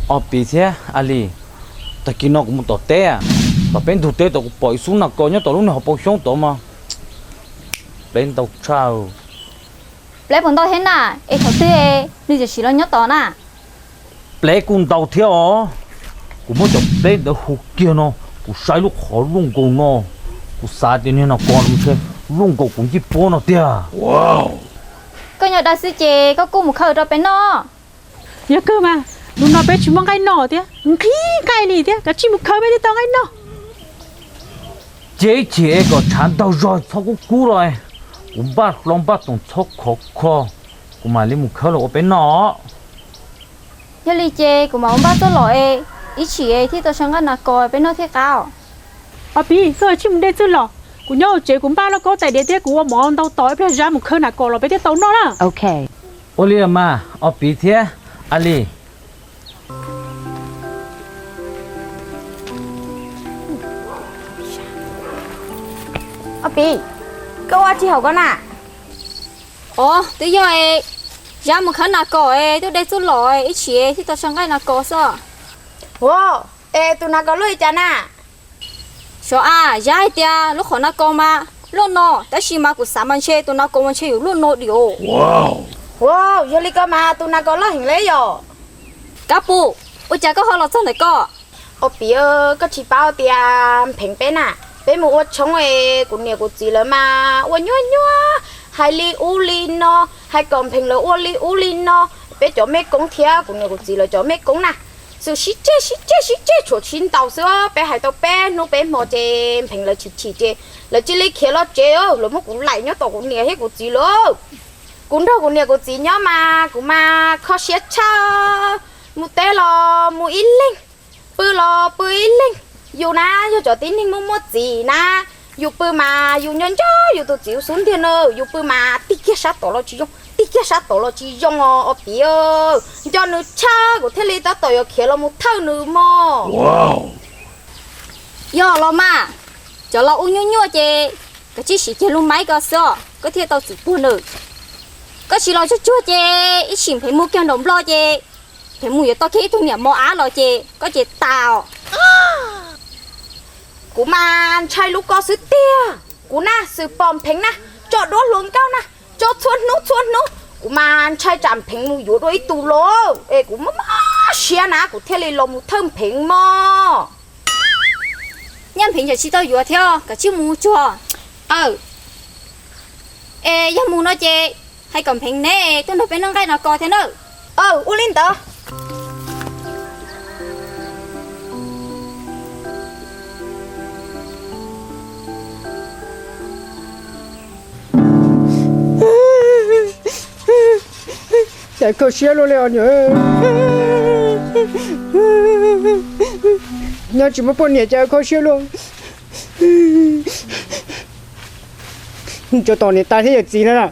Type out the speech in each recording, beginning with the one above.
Ob Piv thiab Alis, tag kis no kuv mus tom teb, tom peb ntug teb tod kuv pom ib xub nas kos nyob tom lub niag hauv paus xyoob tod mas pleb ntau tshaj. Pleb puas ntau thiab na, es thaum twg nws tseem sim los nyob tod na? Pleb kuj ntau thiab os. Kuv muab cov pleb ntawd hu kiag no, kuv saib lub qhov luaj nkaus no, kuv xav tias niag nas kos ntshe luaj nkaus kuv ncej puab no tiag. Koj nyob dawb xwb ces koj kuj mus khaws rau peb noj. Yog kawg mas, hnub no peb tsis muaj nqaij noj thiab, nqhis nqaij li thiab, kav tsij mus khaws peb thiaj tau nqaij noj. Ces ib chim es kom tshav ntaug zog txhob kub kub los, kuv npaj hlo npaj toom txhob khov kho, kuv mam li mus khawb los ua peb noj. Yog li ces kuv mam ua npaj txuj lom es ib chim thiaj tau sau nqaij nas kos peb noj thiaj qab. Ob Piv, koj tsij mus de txuj lom, kuv nyob hauv tsev kuv npaj lauj kaub tais diav thiab kuv ua mov ntau tos ib pliag zab mus khawb nas kos los peb thiaj tau noj na. Ua li mas Ob Piv thiab Alis. Ob Piv, koj ua tsi hauv ko na? Os, twb yog zab mus khawb nas kos es twb de txuj lom ib chim thiaj tau sau nqaij nas kos xwb. Ua, es tus nas kos loj li cas na? Xyov a, zab hais tias lub qhov nas kos mas loj no, tab sis mas kuv xav mas ntshe tus nas kos mas ntshe yuav loj no diam. Ua, yog li ko mas tus nas kos loj heev li yom. Kab Pum, ua cas koj ho los txog ntawm ko? Ob Piv, koj tsis paub tias Npheev peb na, peb mus ua tshoob es kuv niam kuv txiv lawv mas ua nyuaj nyuaj, hais li ub li no, hais kom Npheev lawv ua li ub li no. Peb cov mej koob thiab kuv niam kuv txiv lawv cov mej koob na, xwb sib ceg sib ceg sib ceg tshuav sib ntaus xwb. Peb hais tau peb hnub peb hmo ces Npheev lawv chim chim ces lawv cia li khiav los tsev, lawv muab kuv laim nyob tom kuv niam thiab kuv txiv lawm. Kuv nrog kuv niam kuv txiv nyob mas kuv mas kho siab tshaj, mus teb los mus ib leeg, pw los pw ib leeg. Yus na yog cov tib neeg muaj muaj txiv na, yus pw mas yus nco nco yus tus txiv xub ntiag na, yus pw mas tig kiag sab tod los tsis zoo, tig kiag sab tod los tsis zoo os Ob Piv. Nco nws tshaj kuv thiaj li tab tom yuav khiav los mus thawj nws mog. Yog los mas, cov laus ua nyuaj nyuaj ces kav tsij siv kiag lub maib ko xwb os, koj thiaj tau txwm puag nws. Koj tsis los tsuag tsuag ces ib tsam Npheev mus kiag nraum nplog ces Npheev mus yuav tau kiag ib tug niam mos ab los ces koj ces tas os. Kuv mas ntshai lub ko xwb tiag. Kuv na xwm pom Npheev na, tso duab hluas nkauj na, tso txhua hnub txhua hnub. Kuv mas ntshai tsam Npheev mus yuav dua ib tug los es kuv mob mob siab na kuv thiaj li los mus thawj Npheev mog. Nyaj Npheev tseem tsis tau yuav thiab, kav tsij mus tsuag. Aw, es yog mus no ces hais kom Npheev neb tuaj nrog peb noj nqaij no ko thiab nawb. Aw, ua li ntawd. Cas kho siab luaj li os niam. Nyob tsis muaj poj niam cas kho siab luaj. Tso tom niam tais thiab yawm txiv na,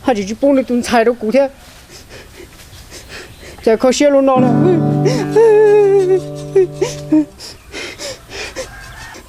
haj tseem tsis pub nws tus ntxhais rau kuv thiab. Cas kho siab luaj no na.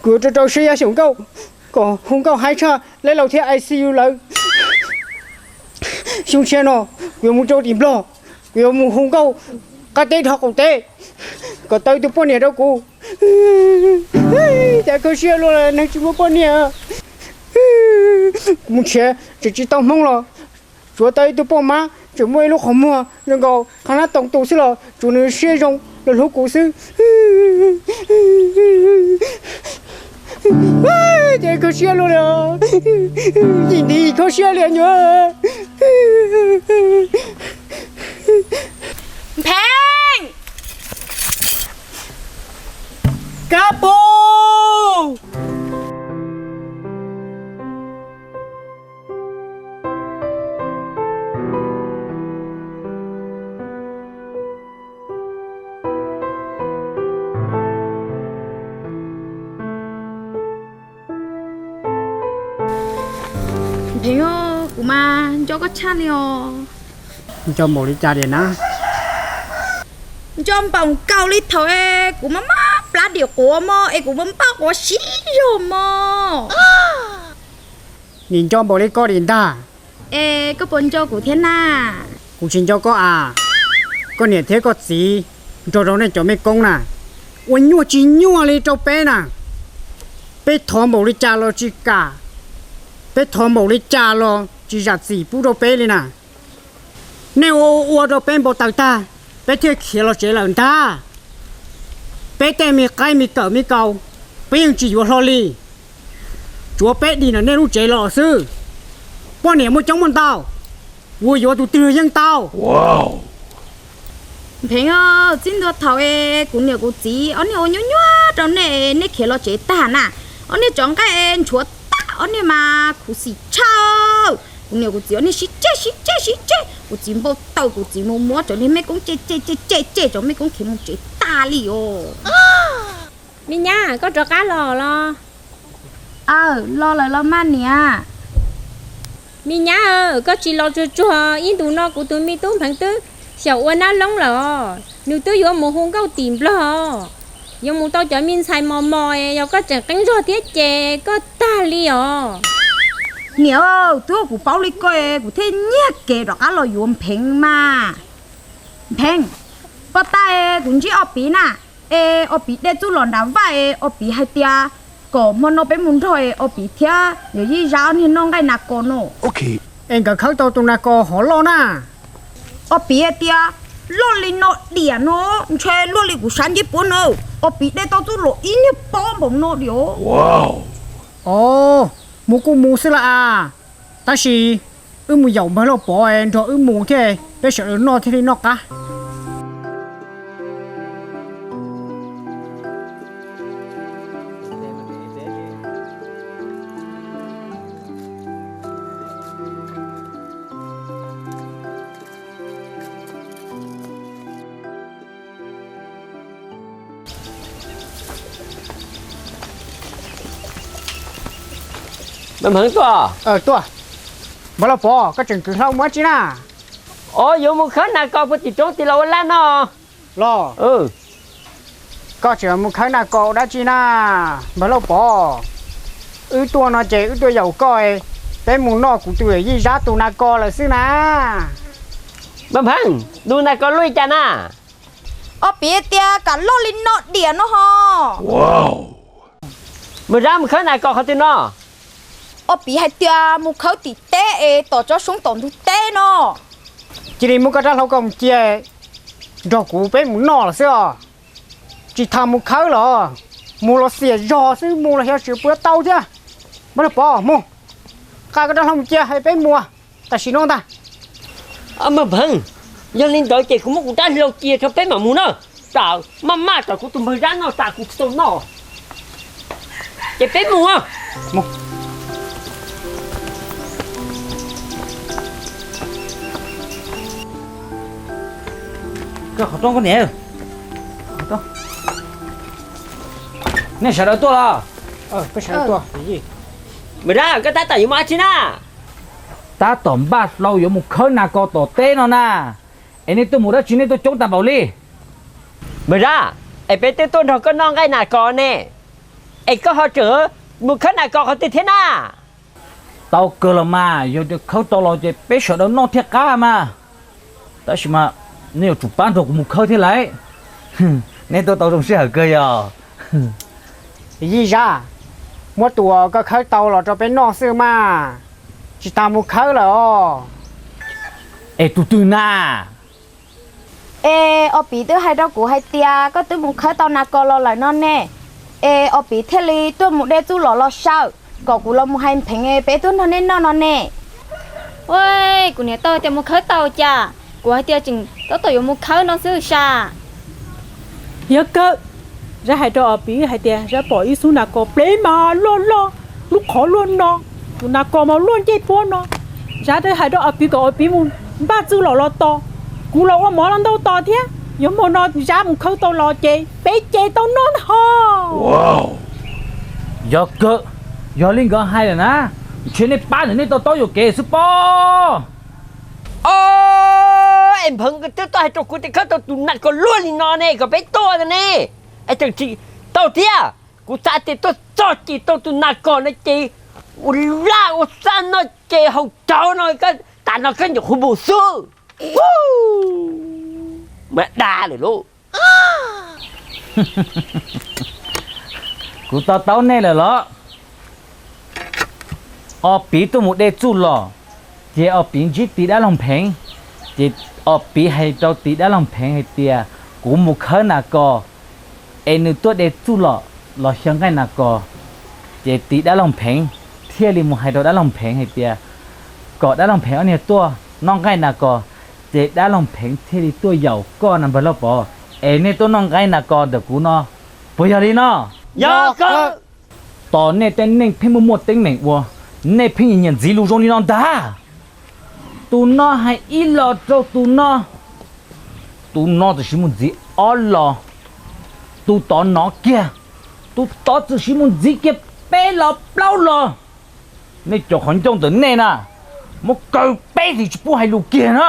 Kuv yuav rau rau siab yaj xyaum nkauj, kom hu nkauj haib tshaj leb laus thiab I C U lawv. Xyoo tshiab no kuv yuav mus rau tim Nplog, kuv yuav mus hu nkauj qab teb dhau qaum teb kom tau ib tug poj niam rau kuv. Cas kho siab luaj, neeg tsis muaj poj niam. Kuv mus nrhiav tseem tsis tau hmoob los tsuav tau ib tug poj mab tseem muaj ib lub qhov muag zoo nkaus qhov nab toos tus xwb los tsuav nws siab zoo los hlub kuv xwb. Ces kho siab luaj li, yim nti kho siab li nyuam. Npheev, Kab Pum. Npheev, kuv mas nco koj tshaj li os. Nco npaum li cas tiag na? Nco npaum nkaus li thaum kuv mob mob plab dim quav mog es kuv mob mob quav siv zog mog. Nim nco npaum li koj dim ntag. Es koj puas nco kuv thiab na? Kuv tsis nco koj as. Koj niam thiab koj txiv nrog rau nej cov mej koob na, ua nyuaj tsis nyuaj li rau peb na. Peb thov npaum li cas los tsis kam, peb thov npaum li cas los tsis zam txim pub rau peb li na. Nej ua ua rau peb npau taws tag, peb thiaj khiav los tsev lawm ntag. Peb tej me qaib me kawm me kaus, peb yeej tsis yuav hlo li. Tsuav peb dim ntawm nej lub tsev los xwb. Poj niam muaj coob muaj ntau, ua yuav tus twg yeej tau. Npheev, txij ntua thaum es kuv niam kuv txiv ob niag ua nyuaj nyuaj rau nej, nej khiav los tsev tag na, ob niag cov nqaij ntshuav tag, ob niag mas khuv xim tshaj. Kuv niam kuv txiv ob niag sib ceg sib ceg sib ceg, kuv txiv npau taws, kuv txiv mus muab cov niag mej koob cem cem cem cem cem, cov mej koob khiav mus tsev tag li os. Me nyab, koj rov qab los los? Aw, los lawm los mas niam. Me nyab, koj tsis los tsuag tsuag, ib ntus no kuv tus me tub Npheev twb xyaum ua nab loob lawm os. Nws twb yuav mus hu nkauj tim Nplog os. Yuav mus tau cov me ntxhais mos mos, yog koj tseem qeeb zog thiab ces koj tag li os. Niam, twb kuv paub li ko, kuv thiaj nyiag kev rov qab los yuav Npheev mas. Npheev, poj tab, kuv ntsib Ob Piv na, es Ob Piv de txuj lom nram vaj es Ob Piv hais tias kom hmo no peb mus nrog es Ob Piv thiab yawm yij Zab ob niag noj nqaij nas kos no. Es nkawd khawb tau tus nas kos hov loj na? Ob Piv hais tias loj li no diam no, ntshe luaj li kuv sab ncej puab no. Ob Piv de tau txuj lom ib niag pob npaum no diam. Os, mus kuj mus xwb las as, tab sis wb mus yaum npawg Lauj Pov nrog wb mus thiab, peb sawv daws noj thiaj li noj qab. Npawg Npheev tuaj. Tuaj. Npawg Lauj Pov, koj tseem kwv hlau mus dab tsi na? Os, yuav mus khawb nas kos puag tim roob tim los ua laj no. Los, koj tseem mus khawb nas kos ua dab tsi na? Npawg Lauj Pov, wb tuaj no ces wb tuaj yaum koj, peb mus noj kuv tus yij Zab tus nas kos lawm xwb na. Npawg Npheev, tus nas kos luaj li cas na? Ob Piv tias kam loj li no diam no ho. Npawg Zab, mus khawb nas kos qhov twg no? Ob Piv hais tias mus khawb tim teb es tom tsob soob tom ntug teb no. Cia li muab koj rab hlau koj mus cia, nrog kuv peb mus noj lawm xwb os. Tsis tas mus khawb los, mus los xiam zog xwb, mus los xyov tsis puas tau thiab. Npawg Lauj Pov, mus, nqa koj rab hlau mus cia es peb mus tam sim no ntag. Npawg Npheev, yog li ntawd ces kuv muab kuv rab hlau cia rau peb mam mus na. Tsam maj maj tsam kuv tus npawg Zab noj tas kuv tsis tau noj. Ces peb mus. Koj qhov rooj koj niam. Nej sawv daws tuaj los? Npawg Zab, koj tab tom yuav mus dab tsi na? Tab tom npaj hlau yuav mus khawb nas kos tom teb no na. Es nej tuaj mus dab tsi nej tuaj coob tas npaum li? Npawg Zab, es peb twb tuaj nrog koj noj nqaij nas kos ne, es koj ho tseem mus khawb nas kos qhov twg thiab na? Tau kawg los mas, yog tias khawb tau los ces peb sawv daws noj thiaj qab mas. Tab sis mas nej yuav tsum pab nrog kuv mus khawb thiab lauj. Nej tuaj tau zoo sij hawm kawg yog. Yij Zab, muab tus uas koj khawb tau los rau peb noj xwb mas, tsis tas mus khawb lawm os. Es tus twg na? Es Ob Piv twb hais rau kuv hais tias koj twb mus khawb tau nas kos los lawm no ne, es Ob Piv thiaj li tuaj mus de txuj lom los saw, kom kuv los mus hais Npheev peb tuaj nrog nej noj no ne. Kuv niam tau tias mus khawb tau cas, kuv hais tias tseem tab tom yuav mus khawb no xwb sas. Yog kawg, Zab hais rau Ob Piv hais tias Zab pom ib xub nas kos pleb mas loj loj, lub qhov luaj no, tus nas kos mas luaj ncej puab no. Zab twb hais rau Ob Piv kom Ob Piv mus npaj txuj lom los tos, kuv los ua mov los ntau tos thiab. Yog hmo no Zab mus khawb tau los ces peb ces tau noj ntag ho. Yog kawg, yog li nkawd hais lawm na, ntshe nej pab ntawm nej tau taub yuam kev xwb pob. Os, es Npheev twb tuaj hais rau kuv tias khawb tau tus nas kos luaj li no ne kom peb tuaj ntag ne, es tseem tsis tau thiab. Kuv xav tias tuaj txog ces tau tus nas kos no ces ua laj ua xaj noj ces haus cawv no, tam no koj nyuam qhuav mus xwb. Mas dag lawm lauj. Kuv to taub nej lawm los? Os piv tuaj mus de txuj lom, ces os piv ntsib tis dab laug Npheev, ces os piv hais rau tis dab laug Npheev hais tias kuv mus khawb nas kos, es nws tuaj de txuj lom los xyaw nqaij nas kos. Ces tis dab laug Npheev thiaj li mus hais rau dab laug Npheev hais tias kom dab laug Npheev ob niag tuaj noj nqaij nas kos, ces dab laug Npheev thiaj li tuaj yaum koj na npawg Lauj Pov, es nej tuaj noj nqaij nas kos ntawm kuv no, puas yog li no? Yog. Tos nej tej neej pheej muaj muaj teeb meem ua, nej pheej nyiam ntxiv lus zoo li no ntag. Tus no hais ib los rau tus no, tus no txawm siv mus ntxiv ob los, tus tod nov kiag, tus tod txawm siv mus ntxiv kiag peb los plaub los. Nej cov qhov ncauj ntawm nej na, muab kaw peb tsis pub hais lus kiag na.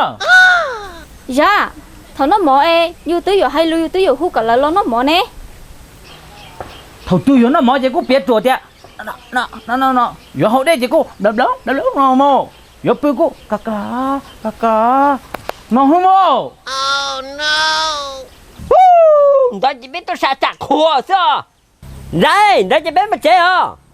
Zab, thaum noj mov es yus twb yuav hais lus, yus twb yuav hu kom lawv los noj mov ne. Thaum twg yuav noj mov ces kuj piav ruam tias yuav haus dej ces kuj a a no mus, yuav pw kuj ka ka ka no hu mus. Ntawd ces peb tuaj sam tsam qhuas xwb os. Ntawd ces peb mus tsev os.